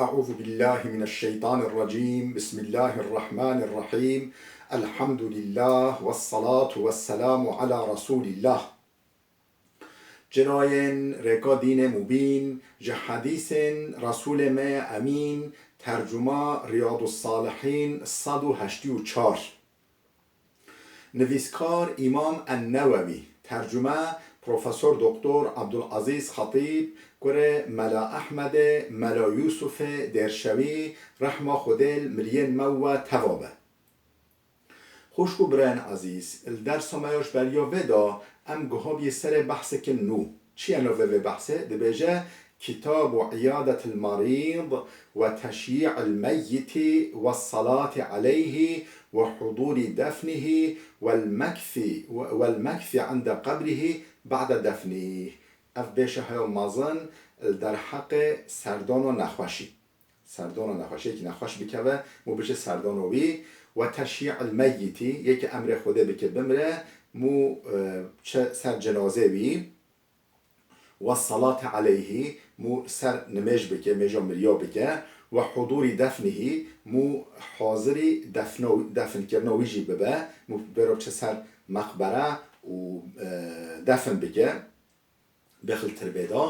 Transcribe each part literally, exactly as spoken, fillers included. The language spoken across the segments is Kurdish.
أعوذ بالله من الشيطان الرجيم. بسم الله الرحمن الرحيم. الحمد لله والصلاة والسلام على رسول الله. Cinayên rêka dînê mubîn, ji hedîsên Resûlê me yê Emîn, tercuma Riyadus Salihîn sed û heştê û çar. Nivîskar Îmam En-Newewî, tercume Profesor Doktor Abdulazîz Xetîb, kurê Mela Ehmedê, Mela Yûsufê Dêrşewî, rehma Xwedê li miriyên me û we teva be. Xwişk û birayên ezîz, li dersa me ya ji beriya vê de em gihabiyê serê behsekî nû. Çi ye navê vê behsê? Dibêje, Kitabu Iyadetil Merîd ve Teşyî'il Meyyiti ve Salati Aleyhi ve Hudûrî Defnihi vel Mekthi, vel Mekthi Inde Qebrihi Ba'de Defnih. Ev bêşa heya mezin li derheqê serdana nexweşî. Serdana nexweşiyekî nexweş bikeve, mû biçe serdana wî, ve teşyî'il meyyitî, yekî emrê Xwedê bike bimire, mû, e, çe ser cenazê wî, ve salate aleyhî, mû ser nimêj bike, mêja miriya bike, ve hudûrî defnihî, mû hazirî defna, definkirina wî jî bibe, mû bêro biçe ser meqbere û, e, defin bike. Bêxil tirbê de.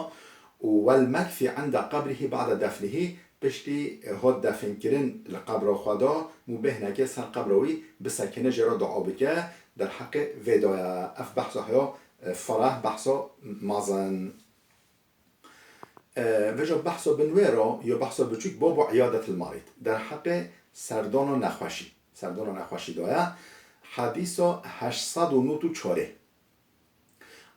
Û wel mekfî inde qebrihî ba'de defnihî, piştî, e, hat definkirin li qebra xwe de, mû bêhneke ser qebra wî bisekine, jê re dua bike, derheqê vê de ye. Ev behsa heya, e, fereh, behsa mezin. E, vêca behsa binwêra ya behsa biçûk, babu iyadetil merîd. Derheqê serdana nexweşî. Serdana nexweşî de ye. Hedîsa heşt sed û nod û çarê.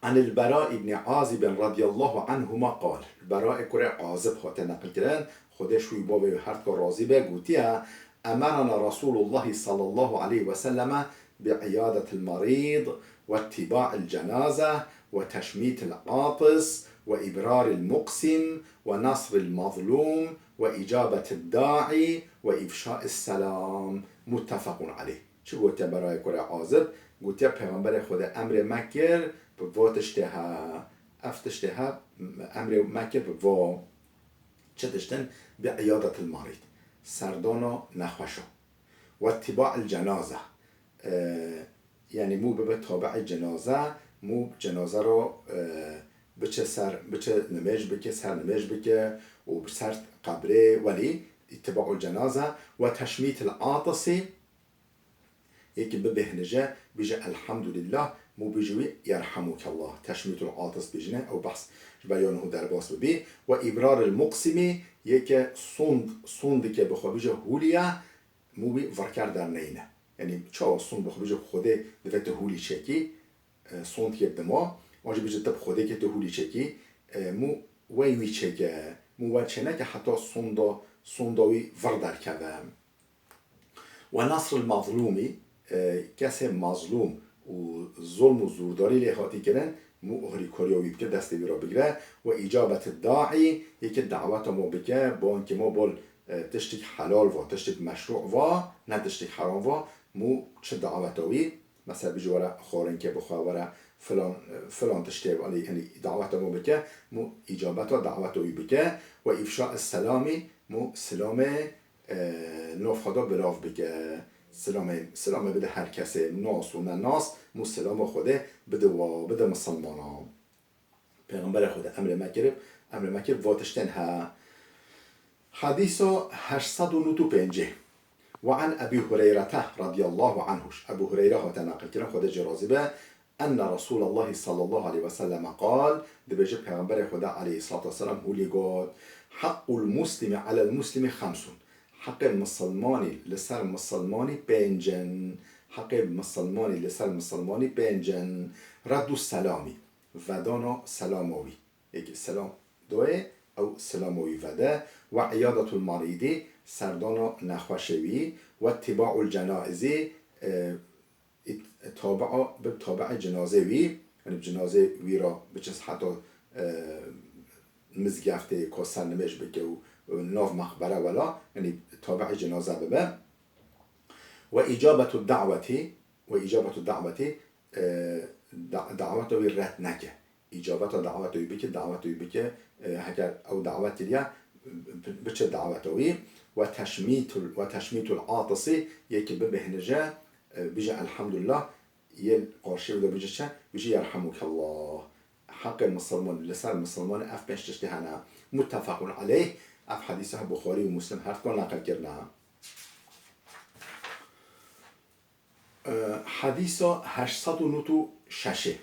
Anil Bera ibn Azib radiyallahu anhuma qal. Beraê kurê Azib hate neqilkirin, Xwedê ji wî bavê wî hertika razî be, gotiye, Emerana Resulullah sallallahu aleyhi ve selleme bi iyadetil merîd ve ittiba'il cenaze ve teşmîtil atis ve ibraril muqsim ve nasril mazlum ve icabetil da'i ve ifşa'is selam. Muttefekun aleyh. Çi gotiye Berayê kurê Azib? Gotiye, Pêxemberê Xwedê emrê me kir bi vo tiştê he. Ev tiştê he, emrê me kir bi vo. Çi tiştin? Bi iyadetil merîd. Serdana nexweşa. Ve ittiba'il cenaze. E, yanî mû bibe tabi'ê cenaze, mû cenaze re, e, biçe ser, biçe nimêj bike, ser nimêj bike û bi ser qebrê welî ittiba'ul cenaze ve teşmîtil atisi, yekî bibêhnije, bêje Elhamdulillah, mû bêje wî Yerhamukallah. Teşmîtul atis bêjine, ew behs ji ber ya niho derbas bibî. Ve ibraril muqsimî, yeke sond, sond dike bi xwe bêje hûliye, mû wî virker derneyne. Yanî çawa sond bi xwe bêje Xwedê divê tu hûlî çekî, e, sond yek dima, an jî bêje tu bi Xwedê ke tu hûlî çekî, e, mû wey wî çêke, mû we çêneke heta sonda, sonda wî vir derkeve. Ve nasril mazlûmî, e, kesê mazlûm û zulm û zûrdarî lê hatî kirin, mû oxirîkariya wî bike, destê wî re bigire. Ve îcabeti daî, yekê daweta ma bike, bankê ma bol, e, tiştik helal va, tiştik meşrû va, ne tiştik heram va, mû çi daweta wî, mesela bijî were xwarinkê bixwe, were filan, filan tiştê, yanî, yanî daweta ma bike, mû îcabeta daweta wî bike. Ve îfşa selamî, mû silamê, e, nav xwe de bilav bike. Silamê, silamê bide her kesê, nas û ne nas, mû silama Xwedê bide wa, bide misilmana. Pêxemberê Xwedê emrê me kirib, emrê me kirib va tiştên he. Hedîsa heşt sed û nod û pêncî. Ve an Ebî Hureyrete radiyallahu anhu. Ebû Hureyre hate neqilkirin, Xwedê jê razî be. Enne Resûlallahî sallallahu aleyhi ve selleme qal, dibêje Pêxemberê Xwedê aleyhissalatu vesselam hûlî got, Haqqul muslimi alel muslimi xemsun. Heqê misilmanî li ser misilmanî pênc in. Heqê misilmanî li ser misilmanî pênc in. Reddu selamî. Vedana selama wî. Yekî selam doyê, ew selama wî vede. Ve îyadetul marîdî, serdana nexweşê wî. Ve tiba'ul cenaizî, e, ît-, tabi'a, bi tabi'ê cenazê wî, yanî bi cenazê wî re biçin heta, e, mizgeftê ku ser nimêj bike û, û nav meqbere wela, yanî tabi'ê cenaze bibe. Ve îcabetu da'wetî, ve îcabetu da'wetî, e, da-, daweta wî red neke. Îcabeta daweta wî bike, daweta wî bike, e, heger ew dawet kiriye, biçe daweta wî, ve teşmîtul, ve teşmîtul atisi, yê ki bibêhnije, e, bije elhamdulillah, yê qarşî wî de bije çi? Bije yerhamukallah. Heqê misilman, li ser misilmanê ev pênc tiştê hene. Muttefaqun aleyh, ev hedîsa Buxarî û Muslim her dukan neqil kirine. E, hedîsa heşt sed û nod û şeş.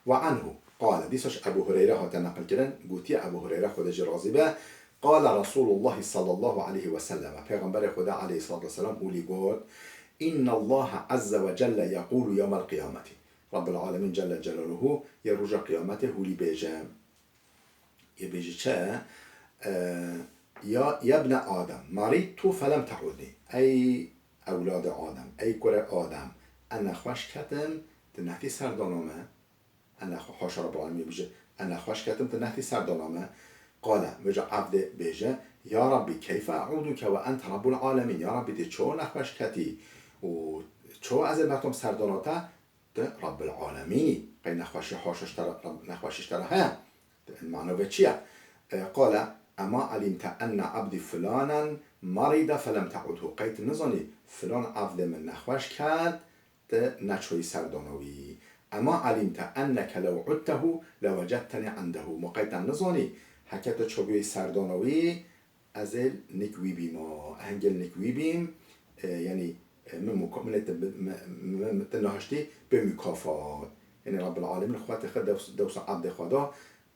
Ve anhu qale, dîsa ji Ebu Hureyre hate neqil kirin, gotiye Ebu Hureyre, Xwedê jê razî be, qale Resulullah sallallahu aleyhi ve sellem, Pêxemberê Xwedê aleyhissalatu vesselam hûlî got, İnnallaha azze ve celle yekulu yevmel qiyameti. Rabbil Alemîn Celle Celaluhu yê roja qiyametê hûlî bêje. Yê bêje çi? E, ya, ya bne Adem, maridtu felem teudni. Ey ewladê Adem, ey kurê Adem, ez nexweş ketim, tu netî serdana me. Ez nexwe-, haşa Rabbil Alemîn bêje, ez nexweş ketim, tu netî serdana me. Qale, vêca abdê bêje, ya Rabbî, keyfe euduke ve ente Rabbul Alemîn. Ya Rabbî, tu çawa nexweş ketî û çawa ez ê betom serdana te? Tu Rabbil Alemînî, qey nexweşî haşa ji te re, nexweşî ji te re heye? Mana vê çi ye? E, qale, ema alimte enne abdî filanen marîde felem teudhu. Qey tu nizanî filan abdê min nexweş ket, tu neçoyî serdana wî. Ema alimte enneke lew udtehu lewecedteni indehu. Ma qey te nizanî, heke tu çobûyî serdana wî, ez ê nik wî bîma, hingê nik wî bîm, e, yanî, e, min muka-, min ê te bi-, mi-, mi-, mi-, te nehiştî bê mukafat. Yanî Rabbil Alemîn xwetê xwe dews-, dewsa abdê xwe da,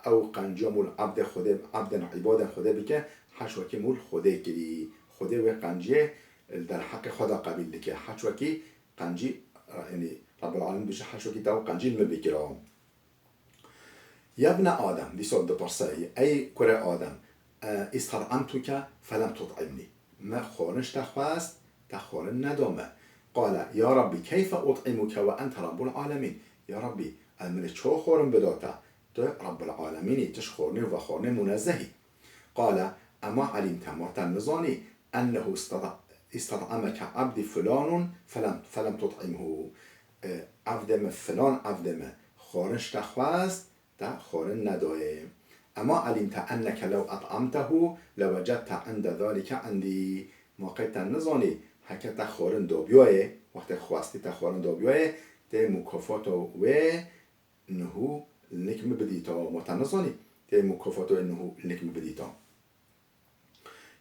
ew qenciya mûl abdê Xwedê, abdên îbadên Xwedê bike, heş wekî mûl Xwedê kirî. Xwedê wê qenciyê li derheqê xwe de qebîl dike. Heş wekî qencî, yanî Rabbil Alemîn bêje, heş wekî te ew qencî li min bikira. Ya bne Adem, dîsa dipirse, ey kurê Adem, e, istat'amtuke felem tut'imnî. Me xwarin ji te xwest, te xwarin neda me. Qale, ya Rabbî, keyfe ut'imuke ve ente Rabbul Alemîn. Ya Rabbî, ez min ê çawa xwarin bida te? Tu Rabbul Alemînî, tu ji xwarinê û vexwarinê munezzeh î. Qale, ema alimte, ma te nizanî, ennehu istata-, istat'ameke abdî filanun felem, felem tut'imhu. E, evdê min, filan evdê min, xwarin ji te xwest, te xwarin nedayê. Ema alimte enneke lew et'amtehu lewecedte inde zalike indî. Ma qey te nizanî, heke te xwarin dabiyayê, wextê xwestî te xwarin dabiyayê, tê mukafata wê niho nik min bidîta. Ma te nizanî, tê mukafata wê niho nik min bidîta.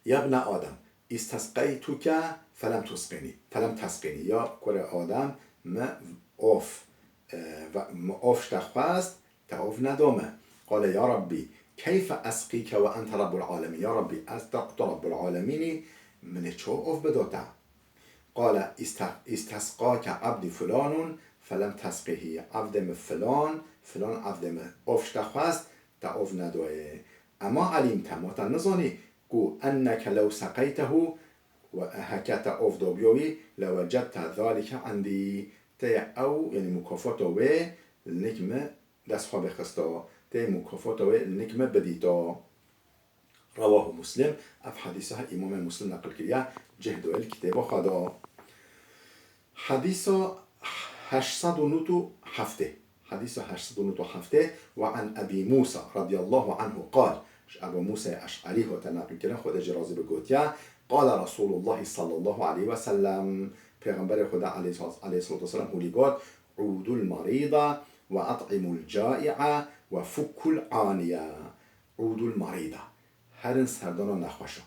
Ya bne Adem, istesqeytuke felem tusqini, felem tesqini. Ya kurê Adem, me of, e, ve-, me of ji te xwest, te of neda me. Qale, ya Rabbî, keyfe esqîke ve ente Rabbul Alemîn. Ya Rabbî, ez te, tu Rabbul Alemînî, min ê çawa of bida te? Qale, iste-, istesqake abdî filanun felem tesqihî. Evdê min filan, filan evdê min of ji te xwest, te of nedayê. Ema alimte, ma te nizanî ku enneke lew seqeytehu, we heke te of dabiya wî, lewecedte zalike indî, te ye ew, yanî mukafata wê li nik min dest xwe bixista, te ye mukafata wê li nik min bidîta. Rewahu Muslim, ev hedîsa Îmamê Muslim neqil kiriye, cih dayê li kitêba xwe de. Hedîsa heşt sed û nod û heftê. Hedîsa heşt sed û nod û heftê, ve an Ebî Mûsa radiyallahu anhu qal, ji Ebu Mûsayê Eş'erî hate neqilkirin, Xwedê jê razî be, gotiye, qale Resûlullahî sallallahu aleyhi ve sellem, Pêxemberê Xwedê aleyhis-, aleyhissalatu vesselam hûlî got, "Udul marîda ve at'imul cai'a ve fukkul aniye." Udul marîda, herin serdana nexweşa.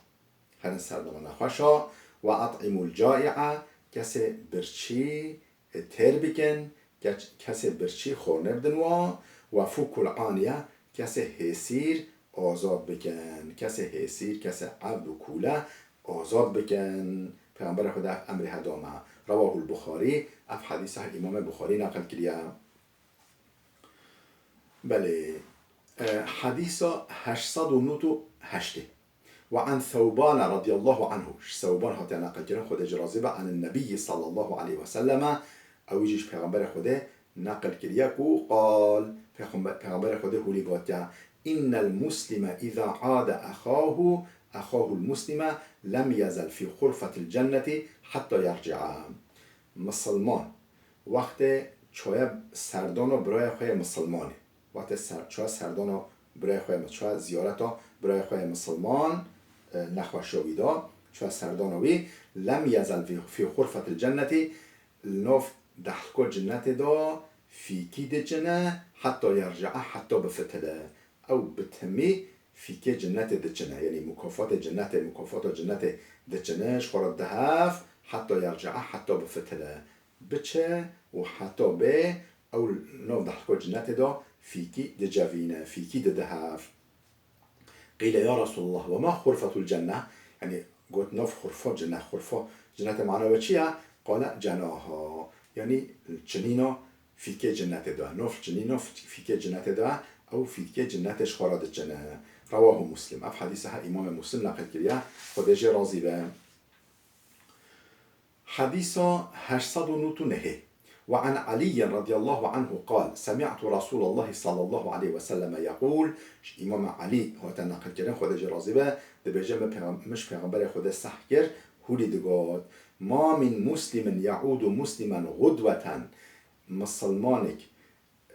Herin serdana nexweşa, ve at'imul cai'a, kesê birçî, e, têr bikin, ke-, kesê birçî xornê bidin wa, ve fukkul aniye, kesê hêsîr azad bikin, kesê hêsîr, kesê evd û kûle azad bikin. Pêxemberê Xwedê ev emrê heda me. Rewahul Buxarî, ev hedîsa Îmamê Buxarî neqil kiriye. Belê, e, hedîsa heşt sed û nod û heştê. Ve an Thewbane radiyallahu anhu. Ji Thewban hatiye neqilkirin, Xwedê jê razî be, an Nebiyyi sallallahu aleyhi ve selleme, ew jî ji Pêxemberê Xwedê neqil kiriye ku qal, Pêxembe-, Pêxemberê Xwedê hûlî gotiye, "Innel muslime îza ade exahu, exahul muslime lem yezel fî xurfetil cenneti hetta yerci'a." Misilman, wextê çaye serdana birayê xwe yê misilmanê, wextê ser-, çaye serdana birayê xwe yê mi-, çaye ziyareta birayê xwe yê misilman, e, nexweşiya wî de, çûye serdana wî, lem yezel fî, fî xurfetil cennetî, li nav dehlika cinnetê de fîkî diçine, heta yerci'a, heta bifitile. Ew bi timî fîkê cinnetê diçine, yanî mukafatê cinnetê, mukafata cinnetê diçine, ji xwe re dihev, heta yerci'a, heta bifitile. Biçe û heta bê, ew li nav dehlika cinnetê de fîkî dicevîne, fîkî dide hev. Qîle ya Resulallah, we ma xurfetul cenne? Yanî got nav xurfa cinne, xurfa cinnetê mana we çi ye? Qale cenaha. Yanî çinîna fîkê cinnetê de, nav çinîna fîkê cinnetê de, ew fîkê cinnetê ji xwe re diçine. Rewahu Muslim. Ev hedîsa he Îmamê Muslim neqil kiriye. Xwedê jê razî be. Hedîsa heşt sed û nod û nehê. Ve an Aliyyin radiyallahu anhu qal, semî'tu Resûlallahi sallallahu aleyhi ve selleme yeqûl, ji Îmam Elî hate neqilkirin, Xwedê jê razî be, dibêje, min pêxem-, min ji Pêxemberê Xwedê seh kir, hûlî digot, ma min muslimin ye'ûdu muslimen ğudweten, misilmanek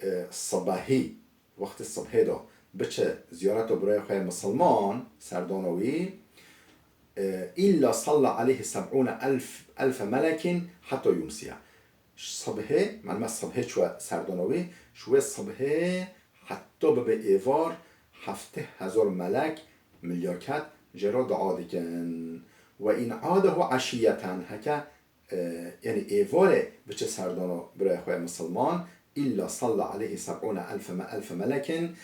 e, sibehî, wextê sibhê de biçe ziyareta birayê xwe yê misilman, serdana wî, e, illa salla aleyhi seb'ûne elf, elfe melekin heta yumsiya. Sibhê, malum e sibhê çûye serdana wî, ji wê sibhê heta bibe êvar heftê hezar melek, milyaket jê re dua dikin. Ve in adehu eşiyeten, heke e, yanî êvarê biçe serdana birayê xwe yê misilman, illa salla aleyhi seb'ûne elfe me-, elfe melekin,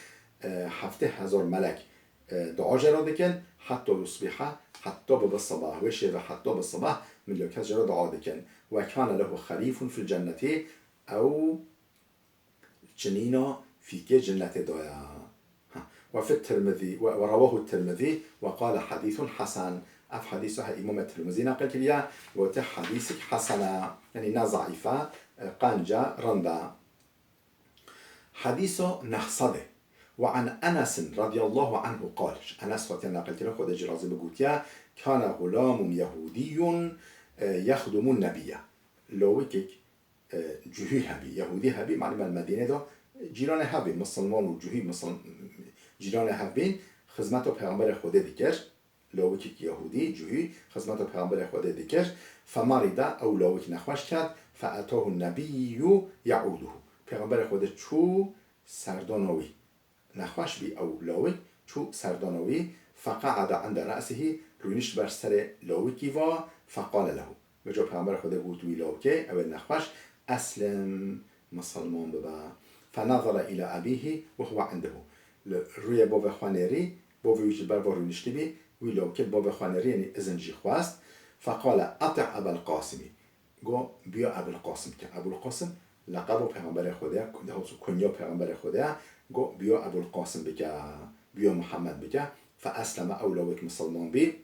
e, heftê hezar melek, e, dua jê re dikin, hetta yusbiha, hetta bibe sibah, wê şêve hetta bi sibah, milyoket jê re dua dikin. Ve kâne lehu xerîfun fil cennetî, ew çinîna fîkê cinnetê de ye. Ha. Ve fit Tirmizî, ve, ve rewahu Tirmizî ve qale hadîsun hasen. Ev hedîsa he Îmamê Tirmizî neqil kiriye, gote hedîsik hesen e. Yanî ne zeîf e, e, qenc e, rind e. Hedîsa neh sed e. Ve an Enesin radiyallahu anhu qal. Ji Enes hatiye neqil kirin, Xwedê jê razî be, gotiye, kâne xulamun yehûdîyun, e, yexdumun nebiyye. Lawikek e, cuhî hebî, yehûdî hebî, malum e li Medînê de cîranê hev bîn, misilman û cuhî misil-, cîranê hev bîn, xizmeta Pêxemberê Xwedê dikir. Lawikek yehûdî, cuhî, xizmeta Pêxemberê Xwedê dikir. Femarîda, ew lawik nexweş ket, feetahu nebiyyu ye'ûduhu. Pêxemberê Xwedê çû serdana wî. Nexweş bî ew lawik, çû serdana wî, feqe'ede inde re'sihî, rûnişt ber serê lawikî ve, feqale lehu. Vêca Pêxemberê Xwedê got wî lawikê, ew ê nexweş, eslim, misilman bibe. Fenezere îla ebîhî ve huve indehu. Li rûyê bavê xwe nêrî, bavê wî ji ber ve rûniştibî, wî lawikê li bavê xwe nêrî, yanî izin jî xwest. Feqale, eti' Ebel Qasimî. Go, biya Ebul Qasim bike. Ebul Qasim leqeba Pêxemberê Xwedê ye, dahûs kunya Pêxemberê Xwedê ye. Go, biya Ebul Qasim bike, biya Muhammed bike. Fe esleme, ew lawik misilman bî.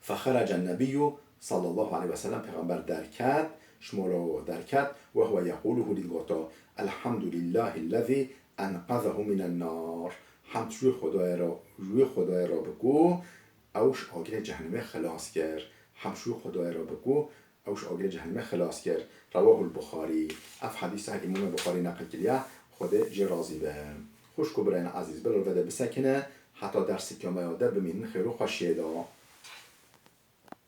Fe xerece nebiyyu sallallahu aleyhi ve sellem, Pêxember derket, ji mala derket, ve huve yeqûlu, hûlî digoto, Elhamdulillahillezî enqezehu minen nar. Hemd ji wî Xwedayê re, ji wî Xwedayê re bi ku ew ji agirê cehennemê xilas kir. Hemd ji wî Xwedayê re bi ku ew ji agirê cehennemê xilas kir. Rewahul Buxarî. Ev hedîsa Îmamê Buxarî neqil kiriye, Xwedê jê razî be. Xwişk û birayên ezîz, bila li vê de bisekine, heta derseke me ya de bimînin xêr û xweşiyê de.